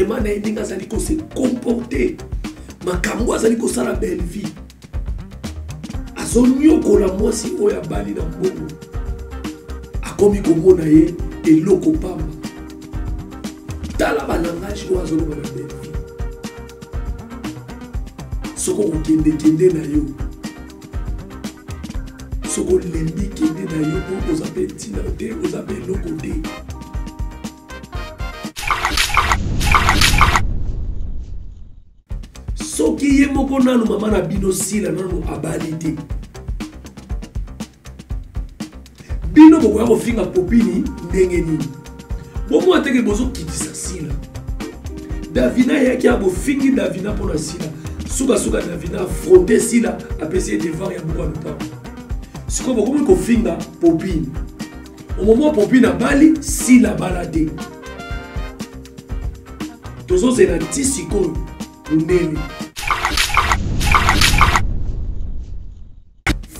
Comportement na ye, ndenge azali kose comporter, makambo azali kosala Bellevie, azonyokola mwasi oyo abali na mbongo, akomi komona ye eloko pamba. Tala balangage oyo azoloba na Bellevie. Soki okokendekende na yo, soki olembi kende na yo, mpo oza mpe ntina te, oza mpe eloko te. Soki ye moko nanu mama na bino Sila nanu abali te, bino bokoya kofinga Popini ndenge nini? Bomona teke bozokitisa Sila. Davina eyaki ya bofingi Davina mpo na Sila. Sukasuka Davina affronte Sila, apesi ye devoir ya buku ya lopango. Sikoyo bokomi kofinga Popini. Au moment Popine abali, Sila abala te. Tozozela ti sikoyo mundele.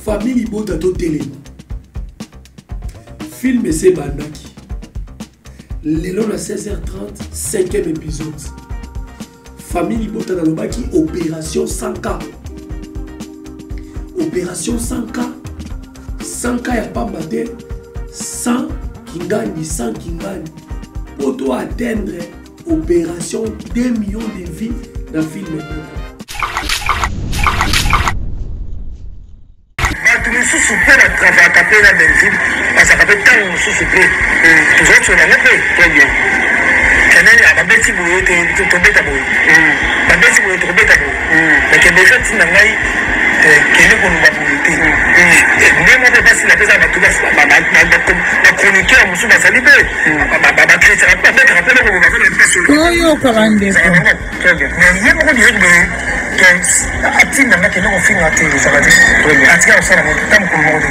Famille libota totelema. Film ese ebandaki lelo na 16h30, 5e épisode. Famille libota nalobaki opération 100K, opération 100K, 100K ya pamba te, 100 kingani, 100 kingani po to atteindre opération 2 millions de vues na film moko. Bato mosusu mpe batravaka mpe na Belleville, bazalaka mpe ntango mosusu mpe tozotsola yango mpe très bien. Kanani babeti boye, tobeta boye, babeti boye, tokobeta boye. Mais ke Belleville atinda ngai kende koloba boye te. Ndenge moko basila mpe eza bato bachroniqueur mosusu bazali mpe bakritikaka mpe babetaka mpe eloko baza na mpasi. Toyoka bandeko. Très bien. Mais ye moko direct boye atinda nga kende kofinga te, ezalaka te, atika kosala ngo ta mokolo moko te.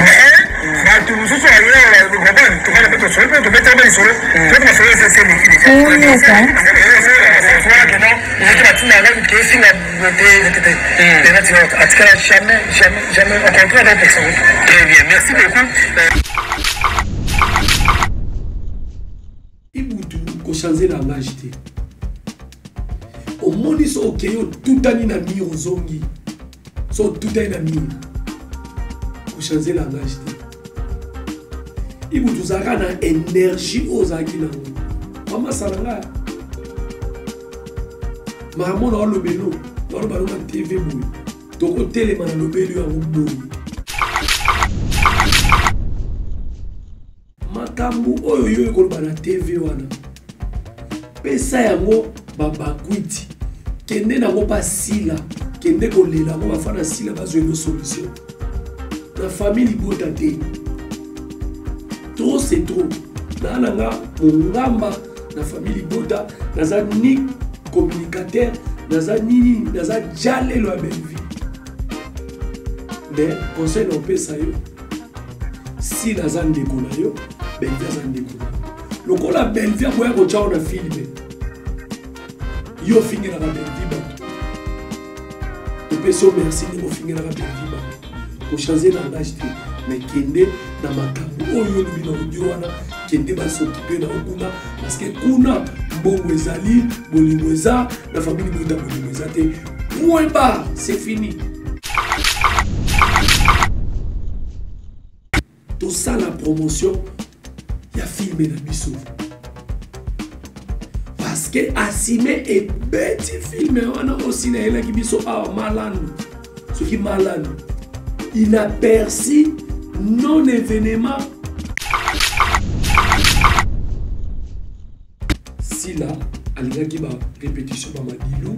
Mais bato mosusu ayeokomprendre, tokana mpe tosolo mpe tobetaka mpe lisolo toki masolo eseseleki batinda nga toefinga te, atikala jamais, jamais, jamais, au contraire apekisa ngo. Très bien, merci beaucoup. Ibutu kochange langage te. Omoni so okei otutani na mur, ozongi so otutani na mur, kochange langage te. Ibutu ozalaka na énergie oyo ozalaki nango, mama sala nga makambo na olobelo naoloba no na TV boye, tokotelema na lobeli yango boye. Makambo oyo yo ekoloba na TV wana, pesa yango babakwiti, kende nango basila, kende kolela yango bafana sila bazwa eno solution na famille libota te. Trop c'est trop. Naa na nga mongamba na famille libota, naza ni communicateur, naza nini, naza jalelo ya Bellevue. Mais conseil na opesa yo, Sila aza ndeko na yo, Bellevue aza ndeko na yo. Lokola Bellevue akoya kotya yo na filme, yo ofingelaka Bellevue bato, topesi yo merci ndenge ofingelaka Bellevue bato. Kochange langage te, mais kende na makambo oyo olobi na audio wana, kende basokipe na yo kuna, parce que kuna mbongo ezali, bolingo eza na famille libota, bolingo eza te, point barre, c'est fini. Tosala promotion ya filme na biso parce que asime ebeti filme wana osi nayelaki biso awa malandu, soki malandu inaperçu non événement. Sila alingaki ba répétition ba madilu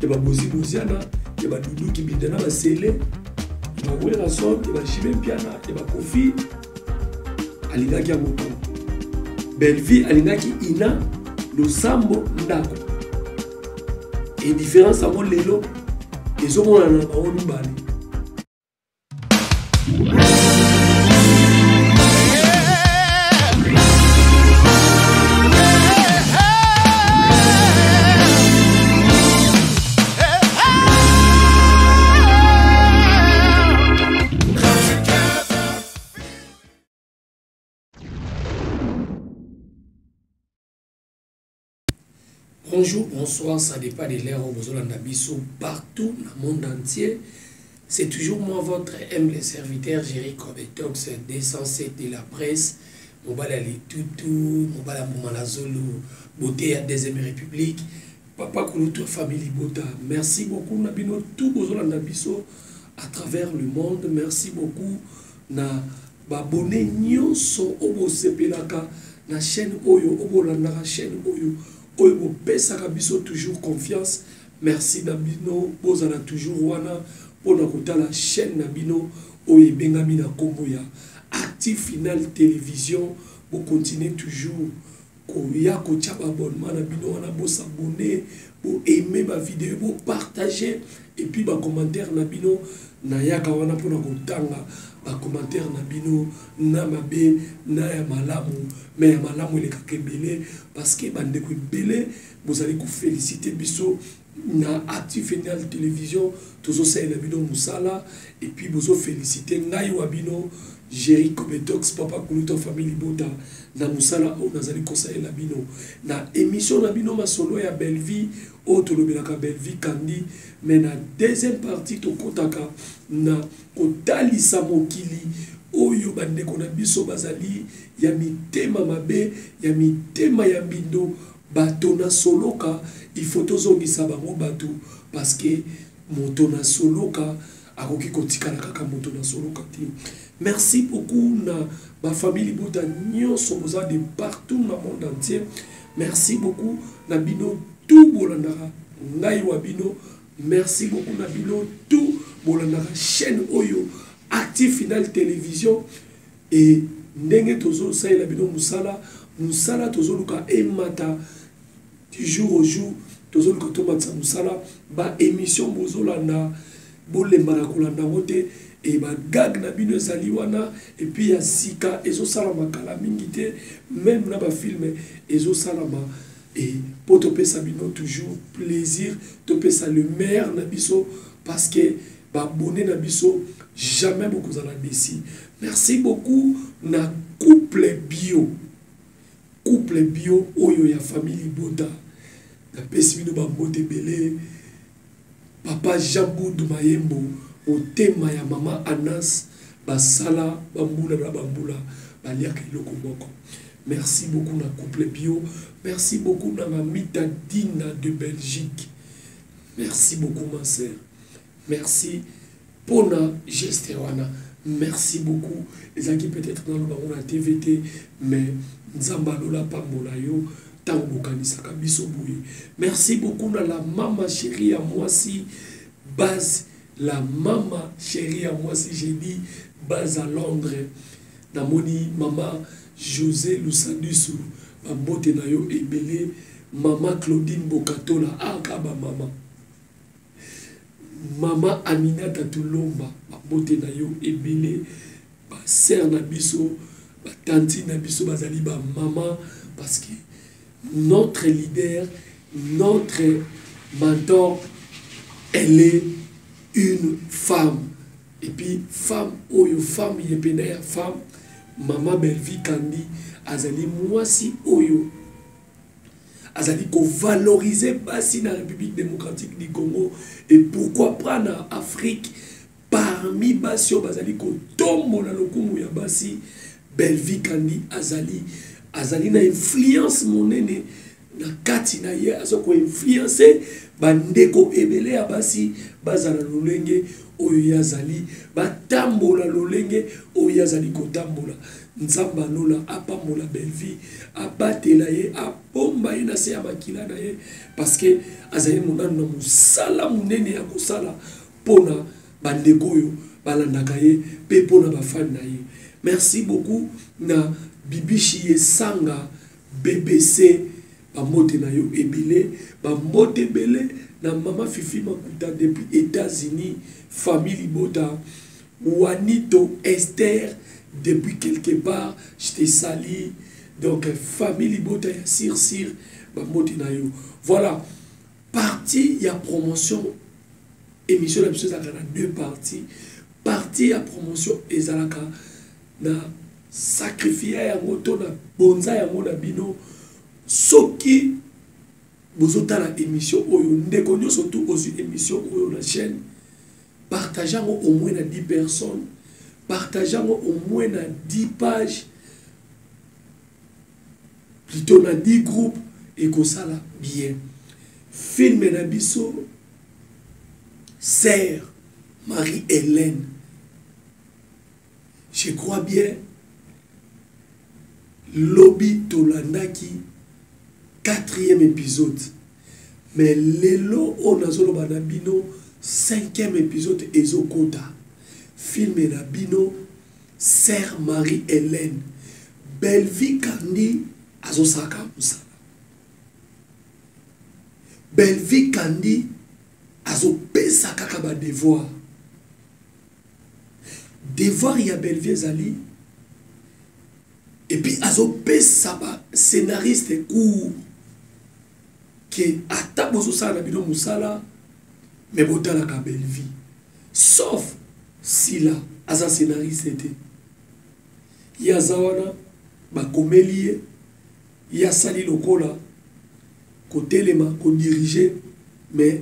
ya ba bozi boziana ya ba dudu kibinda na basele ya ba Werrason ya ba JB Mpiana ya ba Kofi, alingaki yango te. Bellevue alingaki Ina losambo ndako e différence yango lelo ezomonana na bango mibale. Bonjour, bonsoir, ça dépend de l'heure où vous avez biso partout dans le monde entier. C'est toujours moi, votre humble serviteur, Jerry Kobetox, 207 de la presse. Mobala Litutu, Mobala Moumalazolo, Beauté à Deuxième République, Papa Kulutu, famille Libota. Merci beaucoup, na bino, tout bozolanda biso à travers le monde. Merci beaucoup, na ba abonnés nyonso oyo bosepelaka na chaîne oyo, oyo bolandaka chaîne oyo, oyo bopesaka biso toujours confiance. Merci na bino, bozala toujours wana mpona kotala chaîne na bino oyo ebengami na nkombo ya Active Final Télévision. Bocontinue toujours koya kotia baabonnement na bino wana, bos'abonner, boaimer bavideo, bopartager et puis bacommentaire na bino. Nayaka wana mpona kotanga bacommentaire na bino, na mabe na ya malamu, mais ya malamu elekaka ebele, parce que bandeko ebele bozali koféliciter biso na Active Final Télévision. Tozosalela bino mosala et puis bozoféliciter ngai wa bino Jerry Kobetox, papa kuluta famille Libota, na mosala oyo nazali kosalela bino na émission na bino Masolo ya Bellevie, oyo tolobelaka Bellevie Kandi. Mais na deuxième partie, tokɔtaka na kotalisa mokili oyo bandeko na biso bazali ya mitema mabe, ya mitema ya mbindo, bato na soloka. Il faut tozongisa bango bato, parce que moto na soloka akoki kotikala kaka moto na soloka te. Merci beaucoup na bafamille Libota nyonso boza de partout na monde entier. Merci beaucoup na bino tout bolandaka ngai wa bino. Merci beaucoup na bino tout bolandaka chaîne oyo Active Final Télévision. E ndenge tozosalela bino mosala, mosala tozoluka emata du jour au jour, tozoluka tomatisa mosala. Baémission bozolanda, bolemba na kolanda yango te. E bagag na bino ezali wana et puis ya sika ezosalama kala mingi te, même na bafilm ezosalama. E mpo topesa bino toujours plaisir, topesa le meilleur na biso, parce que baabonné na biso, jamais bokozala déçus. Merci beaucoup na couple bio, couple bio oyo ya famille Libota. Napesi bino bambote ebele. Papa Jean Bundu Mayembo, motema ya mama Anas, basala bambula na bambula, baliaka eloko moko. Merci beaucoup na couple bio. Merci beaucoup na Mamita Dina de Belgique. Merci beaucoup, ma sœur. Merci mpona geste wana, merci beaucoup. Ezalaki peut-être naloba ngo na TV te, mais Nzambe alola pambola yo ntango bokanisaka biso boye. Merci beaucoup na la mama chérie ya mwasi base, la mama chérie ya mwasi, j'ai dit base à Londres. Namoni mama José Lusandisu, bambote na yo ebele. Mama Claudine Bokatola, aka bamama, mama Aminata Tulomba, bambote na yo ebele. Basœur na biso, batantine na biso, bazali bamama, parce que notre leader, notre mentor, elle est une femme. Et puis femme oyo, femme ye pene ya femme, mama Belvi Kandi azali mwasi oyo azali kovaloriser basi na République démocratique du Congo et pourquoi pas na Afrique. Parmi basi oyo bazali kotombola lokumu ya basi, Belvi Kandi azali na influence monene na kati na ye. Aza koinfluencer bandeko ebele ya basi bazala lolenge oyo ye azali, batambola lolenge oyo ye azali kotambola. Nzambe alola apambola Belvi, abatela ye, abomba ye na se ya makila na ye, parce que azali monano na mosala monene ya kosala mpona bandeko oyo balandaka ye mpe mpona bafani na ye. Merci beaucoup na Bibishi Esanga BBC, bambote na yo ebele. Bambote ebele na mama Fifi Makuta depuis États-Unis. Famille Libota, Juanito Esther depuis quelque part, je te salue. Donc famille Libota ya sir sir, bambote na yo. Voilà, partie ya promotion. Émission na biso ezalaka na deux parties. Partie ya promotion ezalaka na sacrifier yango to na bonza yango na bino. Soki Bozotala émission oyo, ndeko nyonso tu ozwi émission oyo na chaîne, partage yango au moins na 10 personnes, partage yango au moins na 10 pages, plutôt na 10 groupes, ekosala bien. Film na biso Sœur Marie-Hélène, je crois bien lobi tolandaki quatrième épisode, mais lelo oyo nazoloba na bino cinquième épisode ezokota. Film na bino Sœur Marie-Hélène, Bellevue Kandi azosaka mosala. Bellevue Kandi azopesa kaka ba devoir. Devoir ya Bellevue ezali, et puis azopesa ba scénariste cours ke ata bozosala na bino mosala, mais botalaka Bellevue. Sauf Sila aza scénariste te. Ye aza wana, bakomeli ye, ye asali lokola kotelema, kodirige, mais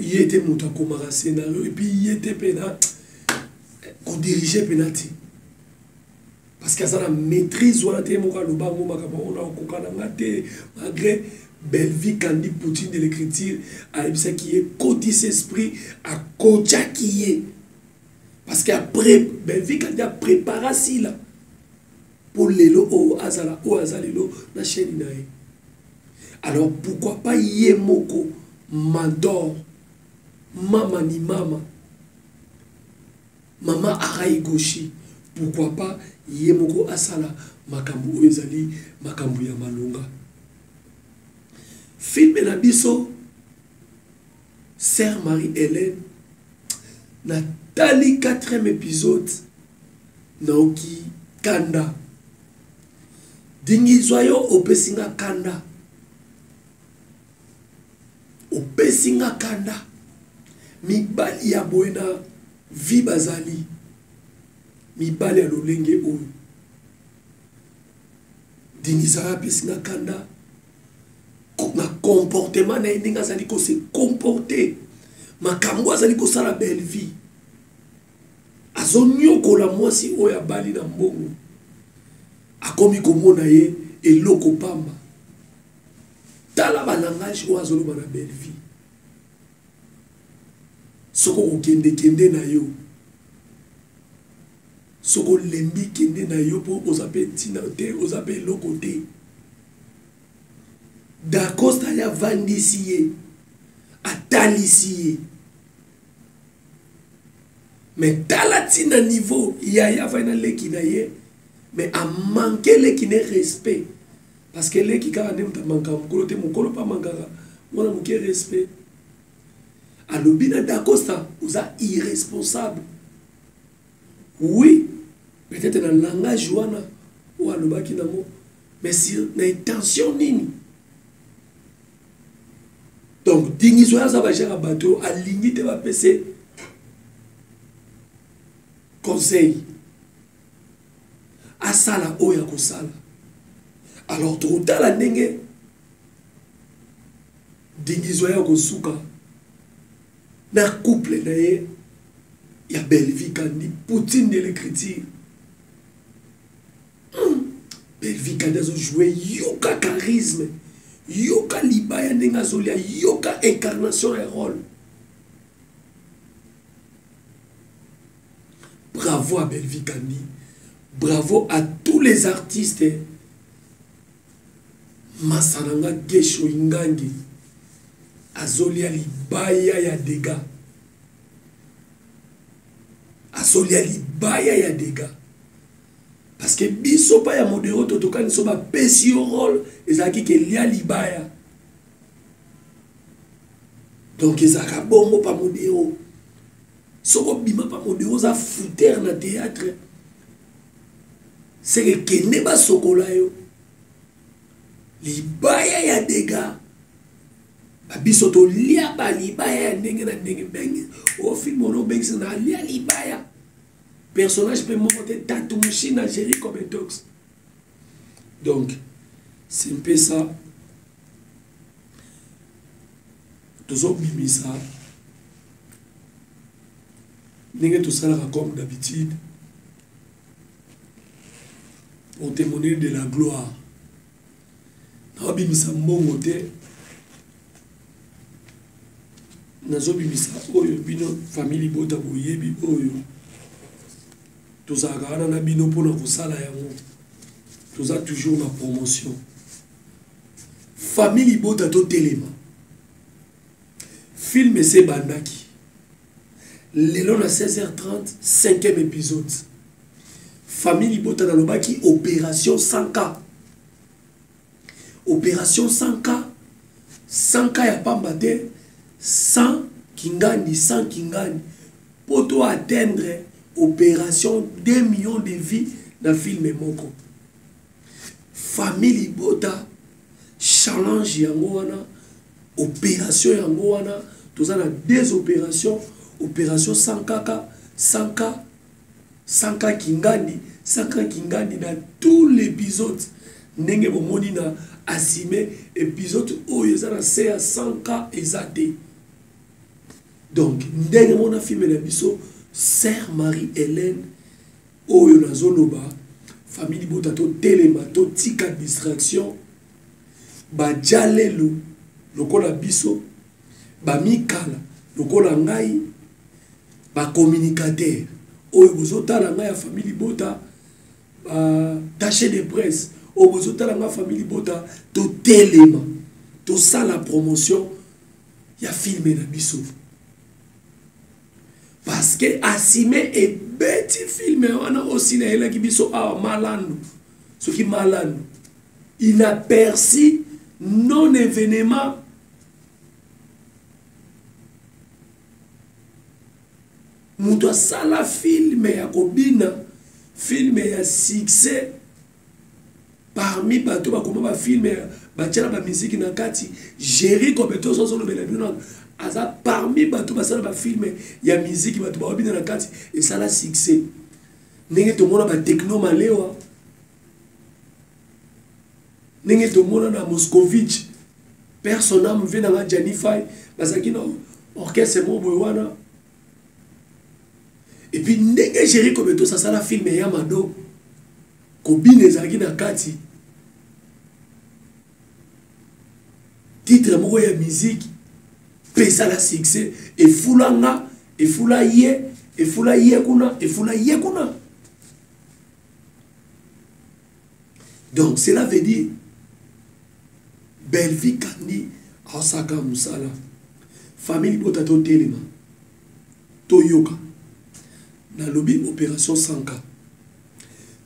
ye te moto akomaka scénario, et puis ye te mpe na kodirige mpena te, parce que aza na maîtrise wana te. Moko aloba yango makambo yango na okoka na nga te, malgré Bellevue Kandi Poutine de l'écriture ayebisaki ye kotisa esprit, akotiaki ye, parce que après Bellevue Kandi aprépara Sila mpo lelo oyo azala oyo aza lelo na chaîne na ye. Alors pourquoi pas ye moko mentor, mama ni mama, mama Arai Goshi, pourquoi pas ye moko asala makambo oyo ezali makambo ya malonga. Film na biso Sœur Marie-Hélène, natali 4e épisode, naoki kanda. Dingizwa yo opesi nga kanda, opesi nga kanda. Mibali ya boye na vie bazali, mibali ya lolenge oyo. Dingizwa apesi nga kanda na comportement na ye, ndenge azali kose comporter, makambo azali kosala. Bellevue azonyokola mwasi oyo abali na mbongo, akomi komona ye eloko pamba. Tala balangage oyo azoloba na Bellevue: soki okokendekende na yo, soki olembi, kende na yo, mpo oza mpe ntina te, oza mpe eloko te. Dacosta ye avandisi ye, atalisi ye, mais tala ntina niveau yaya avandi na leki na ye, mais amanke leki ne respect, parce que leki kaka nde moto amankaka mokolo te, mokolo mpe amankaka mwana moke respect. Alobi na Dacosta: oza irresponsable. Oui, peut-être na langage wana oyo alobaki nango, mais sur na intention nini? Donc dingizo aza bagere bato alingi te bapese conseil, asala oyo akosala. Alors tokotala ndenge dingizo ya kosuka na couple na ye ya Bellevue Kandi Poutine de l'écriture. Bellevue Kandi azojoue, yoka charisme, yoka libaya ndenge azolia, yoka incarnation ya rôle. Bravo à Bellevue Kandi, bravo à tous les artistes. Masa na nga Gesho Ingangi azolia libaya ya dega, azolia libaya ya dega, parce que biso pa ya modero totokani so bapesi yo rôle ezalaki ke lia libaya. Donc ezalaka bongo pa modero. Soki obima pa modero, oza foutere na théâtre, seke kende basokola yo libaya ya dega. Babiso tolia balibaya ya ndenge na ndenge. Ndenge ofilme ono obengisa na alia libaya, personnage mpe moko te, tatu mushina géri comme intox. Donc c'est un peu ça. Tozobimisa ndenge tosalaka comme d'habitude pour témoigner de la gloire. Naobimisa mbongo te, nazobimisa oyo bino famille libota boyebi oyo tozalaka wana na bino mpona kosala yango. Toza toujours na promotion. Famille libota totelema. Film ese ebandaki lelo na 16h30, 5e épisode. Famille libota nalobaki opération 100K. Opération 100K, 100K ya pamba te, 100 kingani, 100 kingani po to atteindre opération 2 millions de vies na film moko. Famille libota challenge yango wana, opération yango wana. Toza na deux opérations, opération 100K, 100K, 100K kingani, 100K kingani na tout l'épisode. Ndenge bomoni na assumer épisode oyo eza na se ya 100K eza te. Donc ndenge mona film na biso Sœur Marie-Hélène oyo nazoloba, famille libota totelema, totika distraction. Bajalelu lokola biso, bamikala lokola ngai, bacommunicateur oyo bozotala ngai ya famille libota, ba attaché de presse oyo bozotala ngai famille libota, totelema tosala promotion ya film na biso. Parce que asime ebeti film wana osi nayelaki biso awa malandu, soki malandu inaperçu non événement. Moto asala film ya kobina, film ya succès parmi bato bakoma bafilm batia na bamiziki na kati. Géri Compétence azolobela bino, aza parmi bato basala bafilm ya miziki, bato baobina na kati, esala succès. Ndenge tomona batechno malewa, ndenge tomona na Moscovitch personam ve nanga Janify, bazalaki na orchestre moko boye wana. Et puis ndenge Géri Compétence asala film ya Mado, kobina ezalaki na kati, titre moko ya musique mpe esala succès, efula nga, efula ye, efula ye kuna, efula ye kuna. Donc cela veut dire Bellevue Kandi aosaka mosala. Famille libota totelema, toyoka nalobi opération 100K.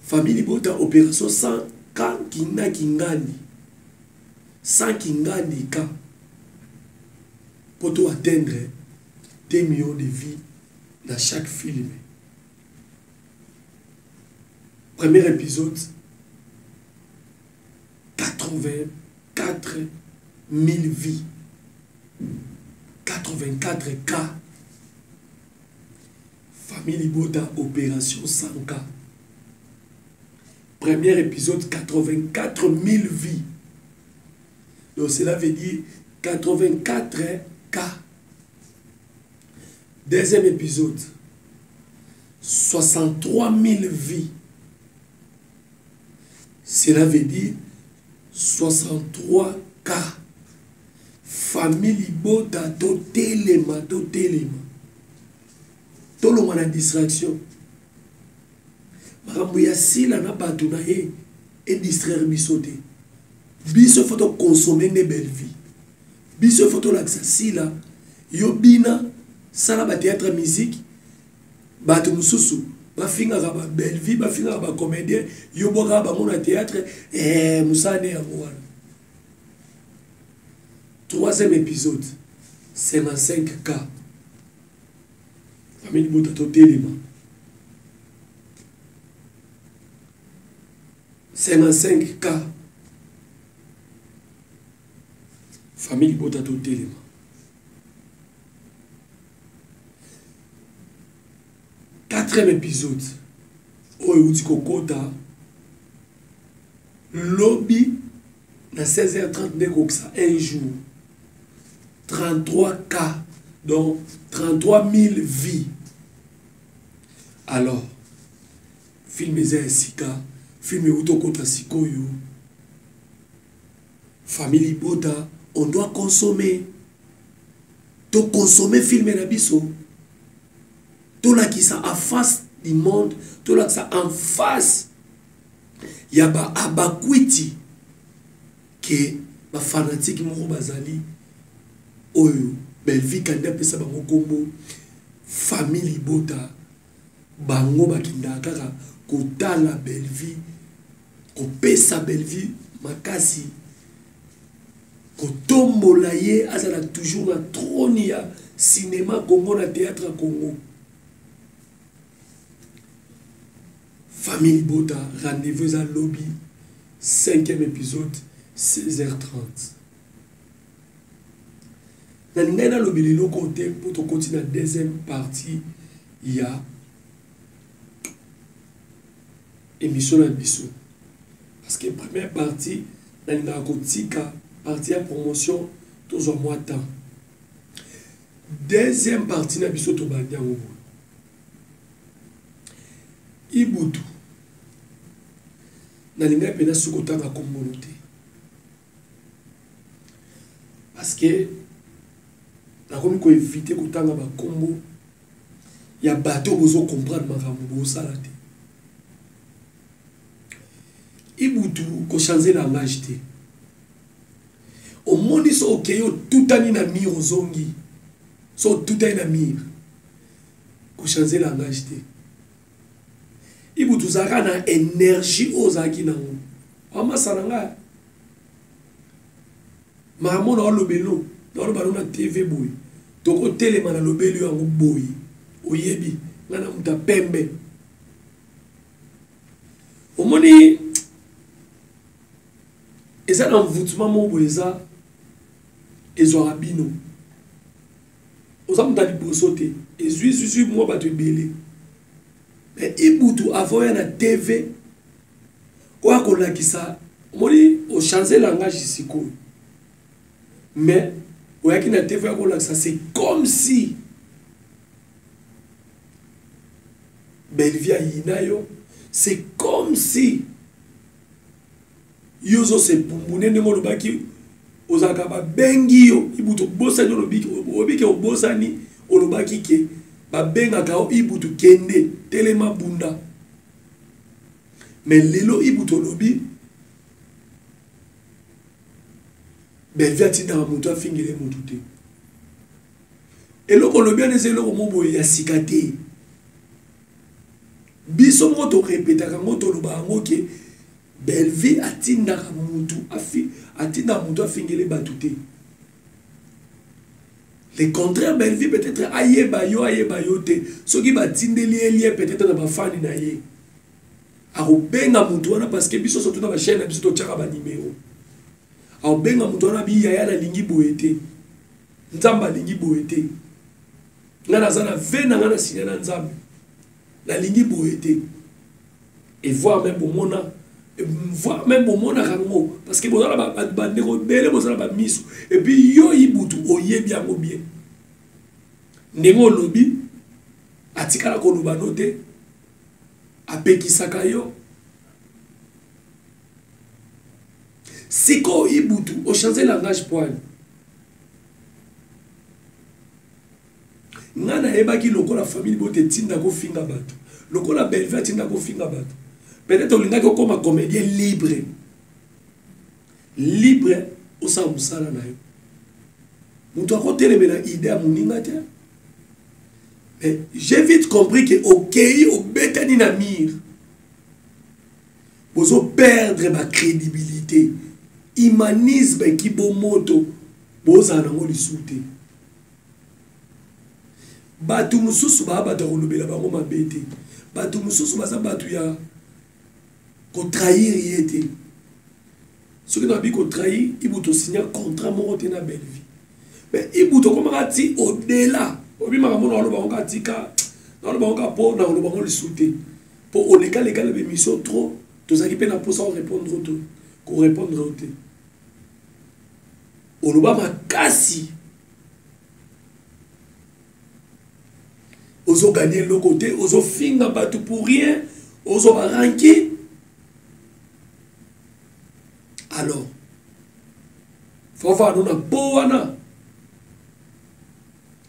Famille libota opération 100K kinga kingani, 100 kingani ka po to atteindre 2 millions de vies dans chaque film. Premier épisode 84 000 vies, 84K. Famille libota opération 100K. Premier épisode 84 000 vies. Donc cela veut dire 84K. Deuxième épisode 63 000 vies. Cela veut dire 63K. Famille libota totelema, totelema, tolongwa na distraction. Makambo ya sila na bato na ye edistraire biso te. Biso faut toconsommer nde belle vie. Biso faut tolakisa sila yo bina sala bathéâtre musique. Bato mosusu bafingaka ba belle vie, bafingaka bacomédien, yo bwakaka bango na théâtre, mosala nde yango wana. Troisième épisode 55K. Famille libota totelema, 55K. Famille libota totelema. Quatrième épisode oyo euti kokota lobi na 16h30 nde ekokisa un jour. 33K, donc 33 000 vies. Alors, film eza ya sika, film euti okota sikoyo. Famille Libota, on doit consommer. To consommer film na biso. Tolakisa en face du monde, tolakisa en face ya ba abakwiti ke ba fanatique moko bazali oyo Bellevue Kandi apesa bango kombo famille Libota, bango bakendaka kaka kotala Bellevue, kopesa Bellevue makasi, kotombola ye azala toujours na trône ya cinéma Congo na théâtre Congo. Famille Libota, rendez-vous eza lobi, 5e épisode, 16h30. Nalingai nalobela eloko te mpo tokoti na deuxième partie ya émission na biso, parce que première partie nalingaka kotika partie ya promotion tozwa mwa temps. Deuxième partie na biso tobandi yango boye. Ibutu nalingai mpenza soki otanga kombono te, parce que nakomi koevite kotanga bakombo ya bato oyo bozo comprendre makambo bosala te. Ibutu kochange langage te, omoni so okei otutani na mire, ozongi so otutani na mire, kochange langage te. Ibutu ozalaka na énergie oyo ozalaki nango, wamasa na ngai makambo na olobelo naoloba no na TV boye, tokotelema na lobeli yango boye, oyebi ngai na moto ya pembe. Omoni eza na mvutuma moko boye eza ezwaka bino, oza moto ya liboso te, ezwi zwi mwa bato ebele. Mais Ibutu avant ya na TV oyo akolakisa, omoni ochange langage sikoyo, mais oyaki na TV akolakisa, c'est comme si Bellevue ayina yo, c'est comme si yo ozosepumbune ndenge olobaki ozalaka babengi yo Ibutu, obosani olobiki, obiki obosani olobaki ke babengaka yo Ibutu kende telema bunda. Mais lelo Ibutu olobi Bellevue atindaka moto afingele motu te. Eloko olobi wana eza eloko moko boye ya sika te, biso moko torepetaka yango, toloba yango ke Bellevue atindaka mutu afi, atindaka mutu afingele bato te. Le contraire, Bellevue peut-être ayeba yo, ayeba yo te, soki batindeli ye lien peut-être na bafani na ye, akobenga mutu wana, parce que biso surtout na ba chaîne na biso totiaka ba numéro, akobenga mutu wana bi yaya nalingi boye te, Nzambe alingi boye te, nga naza na ve na nga na sinya na Nzambe, nalingi boye te. Et voire même bomona, voire même bomonaka yango, parce que bozala bandeko ebele, bozala ba miso, et puis yo Ibutu oyebi yango bien ndenge olobi atikala koloba no te, apekisaka yo. Sikoyo Ibutu ochange langage poani nga nayebaki lokola famille bote etinda kofinga bato, lokola Bellevue atinda kofinga bato, peut-être olingaki okoma comédien libre libre, osala mosala na yo, moto akotelemela idée ya moninga te. Mais j'ai vite compris que okei obetani na mire, bozo perdre ba crédibilité, humanisme kibomoto bozala nango lisusu te. Bato mosusu baa bato ya kolobela bango mabe te, bato mosusu baza bato ya kotrahir ye te. Soki nabi kotrahir Ibutu, osinya contrat moko te na Bellevue, mais Ibutu okomaka ti au-delà, obimaka mona oloba ngo tika, naloba ngo mpo na koloba ngo lisusu te, mpo olekaleka na bémission trop, tozalaki mpe na mposa korépondre te, korépondre te, oloba makasi. Ozoganye eloko te, ozofinga bato pour rien, ozo ba rancune. Alors fofano na po wana,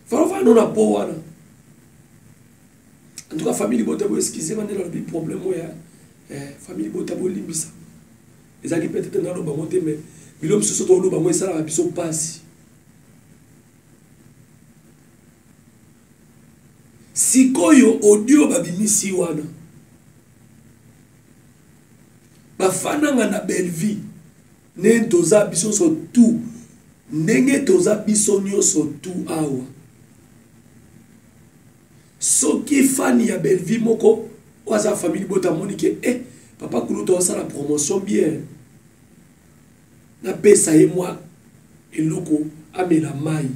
fofano na po wana. En tout cas, famille libota bo excusez nga nde nalobi problème oyo ya famille libota bolimbisa. Ezalaki peut-être naloba yango te, mais bilo mosusu toloba yango esalaka biso mpasi. Sikoyo audio babimisi wana, bafananga na Bellevue nde toza biso nyonso tout, ndenge toza biso nyonso tout awa. Soki fan ya Bellevue moko oyo aza famille libota amoni ke papa Kulutu asala promotion bien, napesa ye mwa eloko amela mai,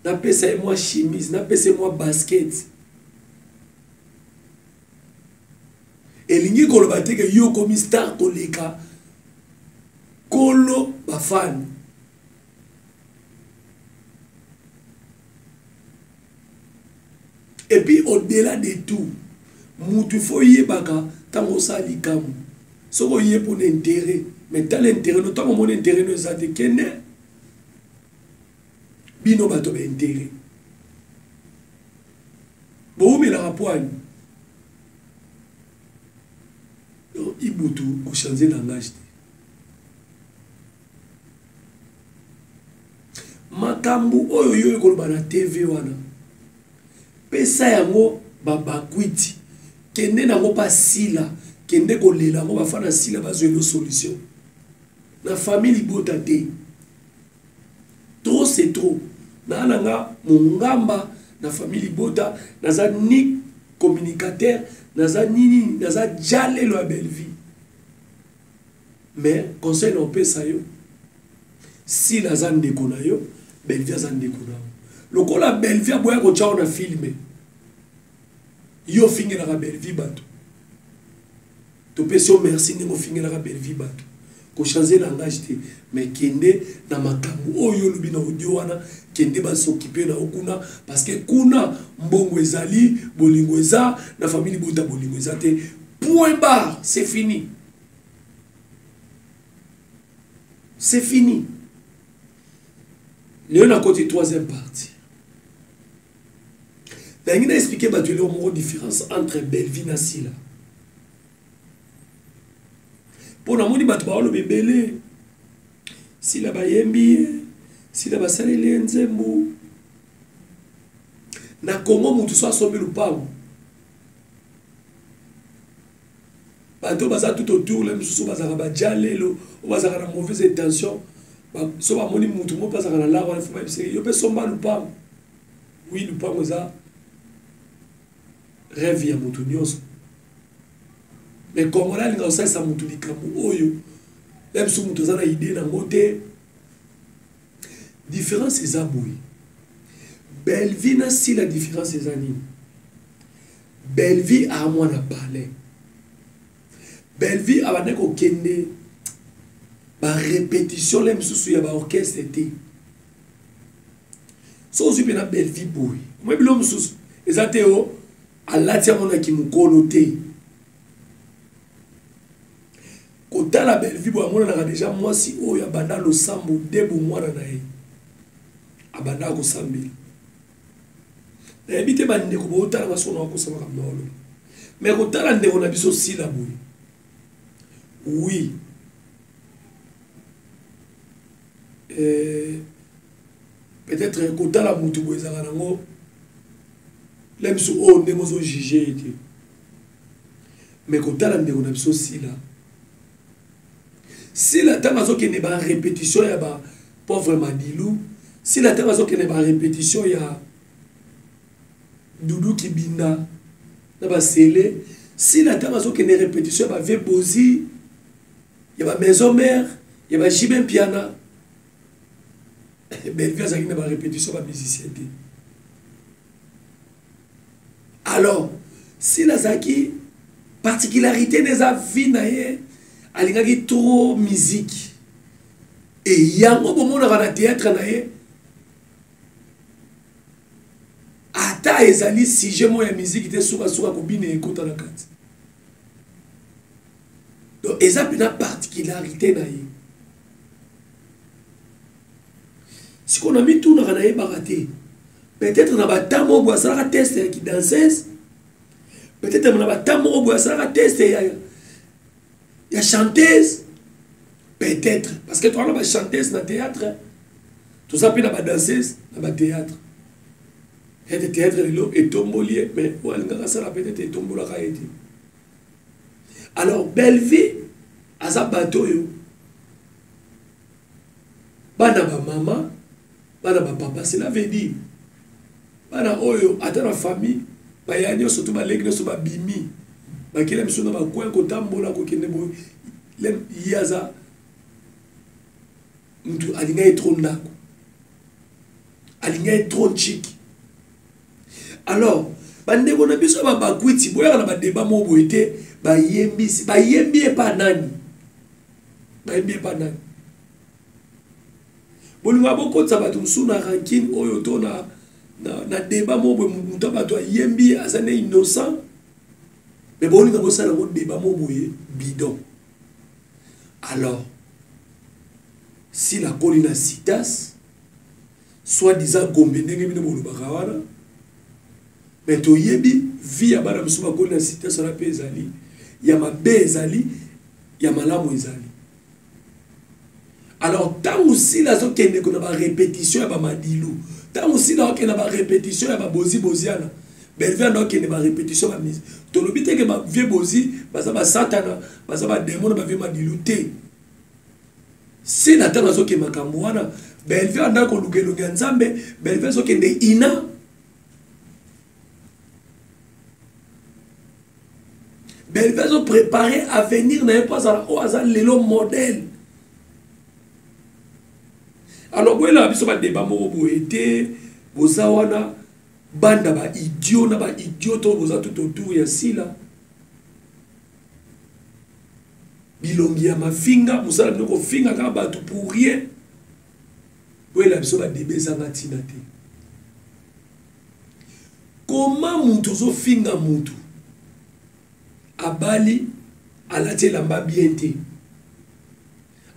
napesa ye mwa chemise, napesa ye mwa basket, elingi koloba te ke yo okomi star koleka kolo bafani. Et puis au-delà de tout, mutu faut yebaka tango osala likambo. Soki oye pour intérêt, mais tala intérêt no, tango omoni intérêt no eza te, kende bino bato ba intérêt. Bowumelaka poigne. Donc Ibutu ko changer langage te. Makambo oyo yo ekoloba na TV wana, pesa yango babakwiti, kende nango pa sila, kende kolela yango bafana sila bazwela solution. Na famille libota te. Trop c'est trop. Na nanga mongamba na famille libota, naza ni communicateur, naza nini, naza jalelo ya Bellevue. Mais conseil na opesa yo, Sila aza ndeko na yo, Bellevue aza ndeko na yo. Lokola Bellevue aboya kotia yo na filme, yo ofingelaka Bellevue bato. Topesi yo merci ndenge ofingelaka Bellevue bato. Ko changer langage te, mais kende na makambo oyo olobi na audio wana, kende ba s'occuper na kuna, parce que kuna mbongo ezali, bolingo eza, na famille libota bolingo eza te. Point barre, c'est fini. C'est fini. Léon a côté troisième partie. Nangi na expliquer bato eloko moko différence entre Bellevue na Sila. Mpo namoni bato baoloba ebele, Sila bayembi ye, Sila basaleli ye nzembo. Na Congo motu so asombi lupango, bato baza tout autour la misusu bazalaka baja lelo, oyo bazalaka na mauvaise intention, so bamoni motu moko mpe azalaka na lar wana, fo bayebisa ye, yo mpe somba lupango. Oui, lupango eza rêve ya motu nyonso. Mais Congolais alinga kosalisa motu likambo oyo, na biso motu aza na idée nango te. Différence eza boye. Bellevue na Sila différence eza nini? Bellevue a mwana palais. Bellevue abandaki kokende ba répétition le misusu ya ba orchestre te. So ozwi mpe na Bellevue boye, omoni biloko mosusu eza te o alati yango na kimokolo te. Kotala Bellevue boye amonanaka deja mwasi oyo abanda losambo nde bomwana na ye abanda kosambela. Nayebi te bandeko botala baso na bakosa makambo na oloba, mais kotala ndeko na biso Sila boye, oui, peut-être kotala mutu boye ezalaka nango la biso oyo ndenge ozo juger ye te, mais kotala ndeko na biso Sila, Sila ntango azokende ba répétition ya ba pauvre Madilu, Sila ntango azokende ba répétition ya Doudou Kibinda na ba Sele, Sila ntango azokende répétition ya ba Vieux Bozi, ya ba Maison Mère, ya ba JB Mpiana, Bellevue azalaki na ba répétition ba musicien te. Alors, Sila azalaki particularité na eza vie na ye, alingaki trop musique. Et yango bomonaka na théâtre na ye, à Ata ezali sujet moko ya miziki te, sukasuka kobina ekota na kati. Donc eza mpena particularité na ye. Sikoyo na mitunaka, nayebaka te, peut-être na batemps moko boye asalaka test ya kidanseuse, peut-être na batemps moko boye asalaka test ya chanteuse, peut-être parce que toza na bachanteuse na théâtre, toza mpe na badanseuse na bathéâtre. Peut-être théâtre lelo etomboli ye, mais oyo alingaka asala peut-être etombolaka ye te. Alors Bellevie aza bato oyo bana bamama, bana bapapa. Cela veut dire bana oyo ata na famille, baya nyonso to baleki nyonso babimi, bakela biso na bacoin, kotambola, kokende boye. Ye aza mutu alinga ye trop ndako, alinga ye trop nchiki. Alors bandeko na biso babakwiti, boyaka na badeba moko boye te. Bayembisi, bayembi epa nani? Bayembi epa nani? Bolingo bokotisa bato mosusu na rancune oyo to na débat moko boye. Moto bato ayembi, aza ne innocent, mais bolinga bosala yango débat moko boye bidon. Alors Sila akoli na Citas, soit disant Gombe, ndenge bino bolobaka wana, mais toyebi vie ya bana mosusu bakoli na Citas wana mpe ezali ya mabe, ezali ya malamu, ezali. Alors ntango Sila azokende na barépétition ya bamadilu, ntango Sila akokende na barépétition ya babozi boziana, Belvi anda okende barépétition bamise. Tolobi te ke bavie bozi baza basatana, baza bademo na bavie madilu te. Sila ntango azokende makambo wana, Belvi anda koluka elongi ya Nzambe. Belvi azokende ina Belvi azoprépare avenir na ye mpo azala oyo aza lelo modèle. Alors boyelaka biso badeba moko boye te. Boza wana banda baidiot na baidiot oyo boza tout autour ya Sila, bilongi ya mafinga, mosala bino kofinga kaka bato pour rien. Boyela biso badeba ezanga ntina te. Koma mutu ozofinga mutu abali, alati elamba bien te,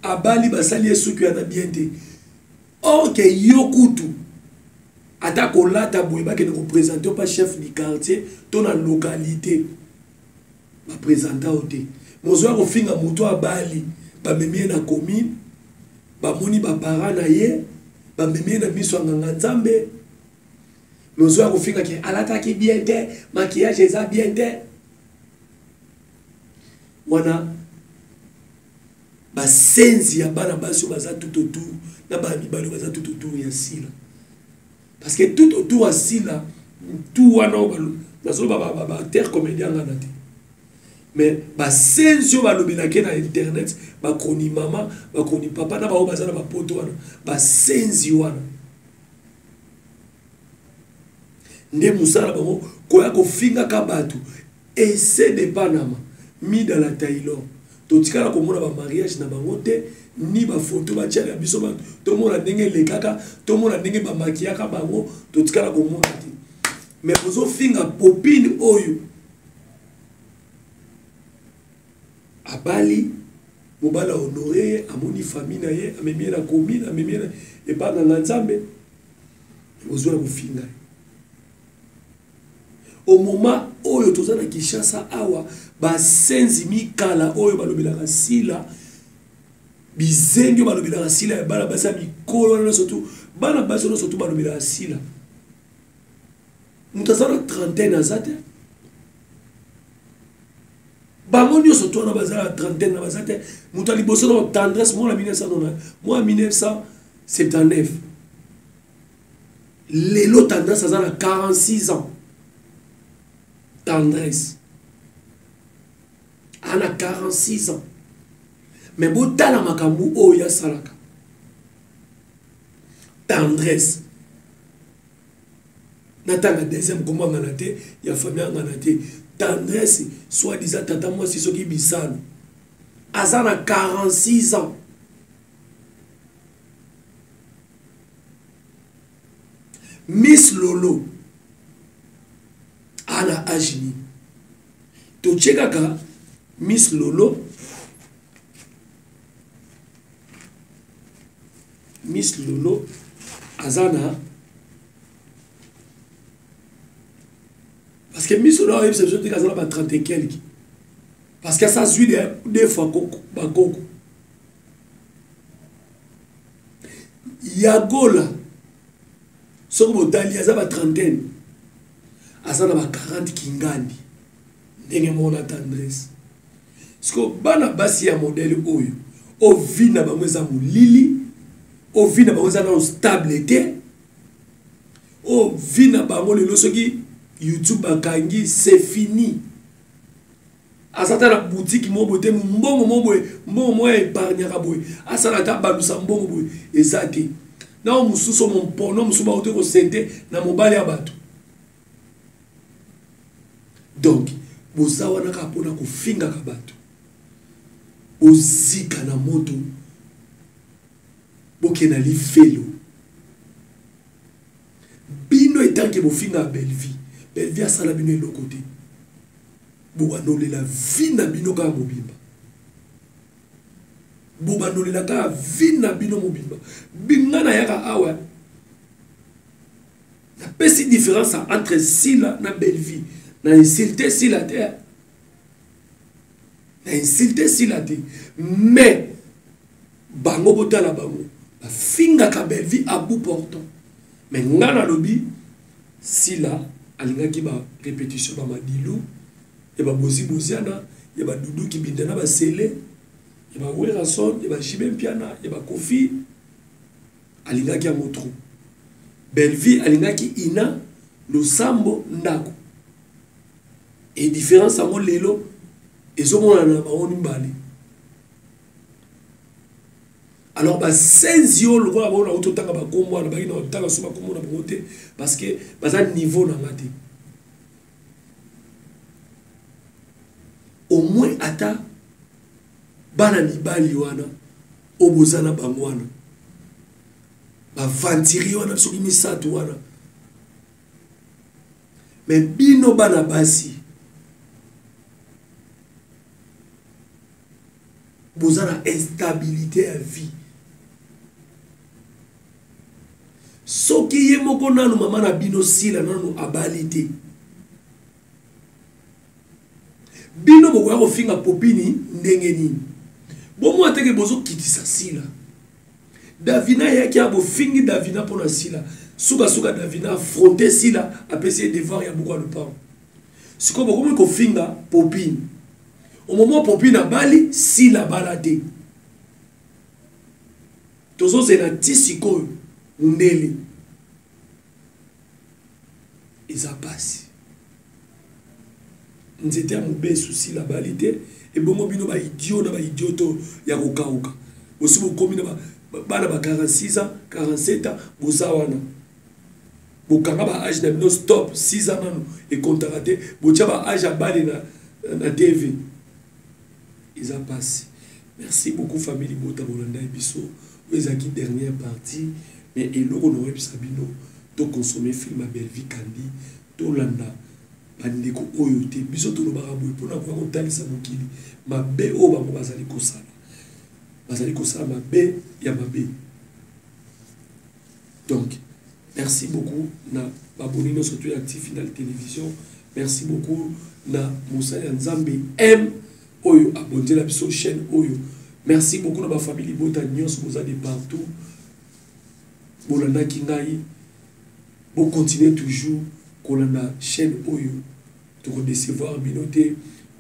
abali, basali ye suki wana bien te, or ke yo kutu ata kolata boye, bakende koprésente yo pa chef du quartier to na localité, baprésenta yo te. Mozoya kofinga moto abali, bamemi ye na commune, bamoni baparent na ye, bamemi ye na miso ya nganga Nzambe. Mozoya kofinga ke alataki bien te, maquillage eza bien te wana. Basenzi ya bana basi oyo baza tout autour na bana mibali oyo baza tout autour ya Sila, parce que tout autour ya Sila tout wana oyo nazoloba, baacteur comédien ngana te, mais basenzi oyo balobelaki na internet, bakroni mama, bakroni papa na bango baza na bapoto wana, basenzi wana nde mosala bango koya kofingaka bato. Ese de Panama, Mida la Taylor, totikala komona bamariage na bango te, ni bafoto batiaka biso bato tomona ndenge elekaka, tomona ndenge bamakiyaka bango, totikala komona te. Mais ozofinga popine oyo abali mobali, ahonore ye, amoni famille na ye, amemi ye na commune, amemi ye epa nganga Nzambe, ozwa ya kofinga ye. Au moment oyo toza na Kinshasa awa, basenzi mikala oyo balobelaka Sila, bizengi oyo balobelaka Sila ya bana basi ya mikolo wana nyonso tu, bana basi nyonso tu balobelaka Sila, moto aza na trentaine aza te. Bango nyonso to wana baza na trentaine na baza te. Moto ya liboso na Tendresse, mwana 1990, mwana 1979. Lelo Tendresse aza na 46 ans. Tendresse aza na 46 ans, mais botala makambo oyo asalaka. Tendresse natanga deuxième kombo angana te ya famille angana te. Tendresse, soit disant tata mwasi, soki bisalo, aza na 46 ans. Miss Lolo. na age nini? Totie kaka Miss Lolo, Miss Lolo aza na, parce que Miss Lolo ayebisa biso te aza na ba 30 et quelque, parce que asa azwi deux fois koko bakoko Yagola. Soki botali aza ba trentaine, aza na ba 40 kingandi ndenge moko na tendresse. Siko bana basi ya modèle oyo, oyo vie na bango eza molili, oyo vie na bango eza nano stable te, oyo vie na bango lelo soki YouTube bakangi c'est fini. Aza ata na boutique moko boye te, mbongo moko boye, mbongo moko ya épargnaka boye, asala ata balusa mbongo boye eza te. Na oyo mosusu mompono mosusu bauti kosente na mobali ya bato. Donc boza wana kaka mpona kofingaka bato, bozika na moto, bokende na lifelo. Bino etanke bofingaka Bellevue, Bellevue asala bino eloko te, bobanolela vie na bino kaka mobimba, bobanolela kaka vie na bino mobimba. Binga na yaka awa napesi différence entre Sila na Bellevue. Na insulte Sila te, na insulte Sila te, mais bango botala bango bafingaka Bellevue à bout portant. Mais nga nalobi Sila alingaki ba répétition ba Madilu ya ba Bozi Boziana ya ba Dudu Kibinda na ba Sele ya ba Werrason ya ba JB Mpiana ya ba Kofi, alingaki yango trop. Bellevue alingaki Ina Losambo ndako. Et différence yango lelo ezomonana na bango mibale. Alors basenzi oyo lokola bango nauti otanga bakombo wana, baki na otanga so bakombo na bango te parce que baza niveau na nga te. Au moins ata bana mibali wana oyo boza na bango wana, baventurier wana soki misato wana, mais bino bana basi boza na instabilité ya vie. Soki ye moko nanu mama na bino Sila nanu abali te, bino bokoya kofinga Popini ndenge nini? Bomona teke bozokitisa Sila. Davina ayaki ya bofingi Davina mpona Sila. Sukasuka Davina affronte Sila, apesi ye devoir ya buku ya lopango. Sikoyo bokomi kofinga Popini. Au moment Popine abali, Sila abala te. Tozozela ti sikoyo mundele. Eza pasi. Nzete ya mobesu Sila abali te, ebongo bino ba idiot na ba idiot to ya kokauka. Bosi bokomi na bana ba 46 ans, 47 ans, boza wana. Bokanga ba âge na bino stop, 6 ans nanu ekontaka te, botia ba âge ya bale na TV. Eza pasi. Merci beaucoup famille Libota bolanda biso. Oyo ezalaki dernière partie, mais eloko na oyebisa bino, to consommer film ya Bellevue Kandi, tolanda bandeko oyo te. Biso tolobaka boye mpona koya kotalisa mokili mabe oyo bango bazali kosala. Bazali kosala mabe ya mabe. Donc, merci beaucoup na baboni nyonso to ya Active Final Télévision. Merci beaucoup na mosali ya Nzambe M oyo abonzela biso chaîne oyo. Merci beaucoup na ba famille Libota nyonso boza de partout. Bolandaki ngai, bo continuer toujours kolanda chaîne oyo. Toko décevoir bino te.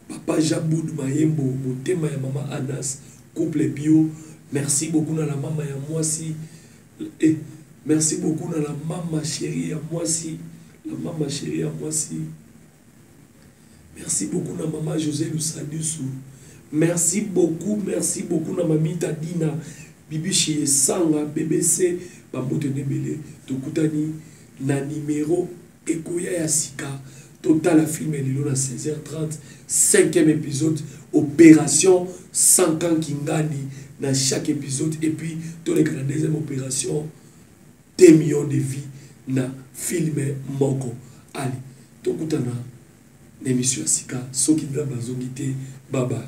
Papa Jaboud Mayembo, motema ya mama Anas, couple bio. Merci beaucoup na la mama ya mwasi. Eh, merci beaucoup na la mama chérie ya mwasi, la mama chérie ya mwasi. Merci beaucoup na mama José Lusadusu. Merci beaucoup, merci beaucoup na mamita Dina, Bibishi Sanga, BBC, bambote nebele, tokutani na numéro ekoya ya sika. Total film lelo na 16h30, 5e épisode, opération 100 ans Kingani na chaque épisode, et puis toleka na deuxième opération 2 millions de vies na film moko. Allez, tokutana Na émission ya sika, soki Nzambe azongi te. Bye bye.